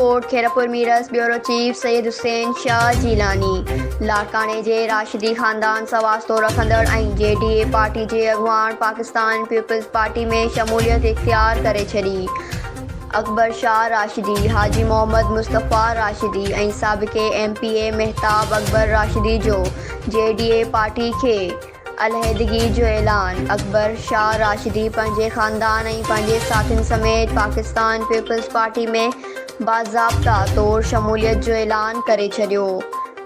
Report, Khairpur Mirs, bureau chief, Syed Hussain Shah Jilani, لاڙڪاڻي جي راشدي خاندان سان واسطو رکندڙ ۽ جي ڊي اي پارٽي جي اڳواڻ پاڪستان پيپلز پارٽي ۾ شموليت اختيار ڪري ڇڏي. اڪبر شاهه راشدي، حاجي محمد مصطفيٰ راشدي ۽ سابق M P A Mehtab Akbar Rashdi جو جي ڊي اي پارٽي کي عليحدگي جو اعلان، اڪبر شاهه راشدي پنهنجي خاندان ۽ پنهنجي ساٿين سميت پاڪستان پيپلز پارٽي ۾ باضابطا طور شموليت جو اعلان ڪري ڇڏيو.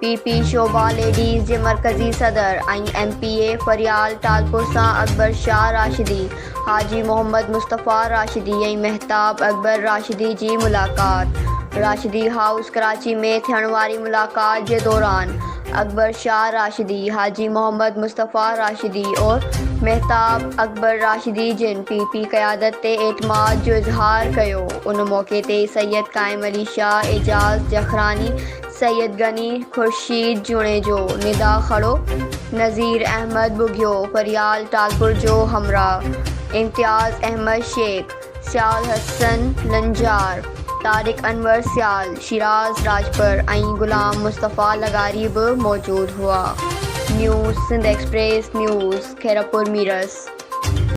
پي پي شعبه ليڊيز جي مرڪزي صدر ۽ M P A Faryal Talpur سان اڪبر شاهه راشدي، حاجي محمد مصطفيٰ راشدي ۽ مهتاب اڪبر راشدي جي ملاقات راشدي هائوس ڪراچي ۾ ٿيڻ واري ملاقات جي دوران اڪبر شاهه راشدي، حاجي محمد مصطفيٰ راشدي اور مهتاب اڪبر راشدي جن پي پي قيادت تي اعتماد جو اظهار ڪيو. ان موقعي تي سيد قائم علي شاهه، اعجاز جکراڻي، سيد غني خورشيد جوڻيجو، ندا کھڙو، نذير احمد ٻگهيو، فريال ٽالپر جو همراهه، امتياز احمد شيخ، سيال حسن لنجار، طارق انور سيال، شيراز راڄپر ۽ غلام مصطفيٰ لغاري به موجود هئا. News Sindh express news, Khairpur Mirs.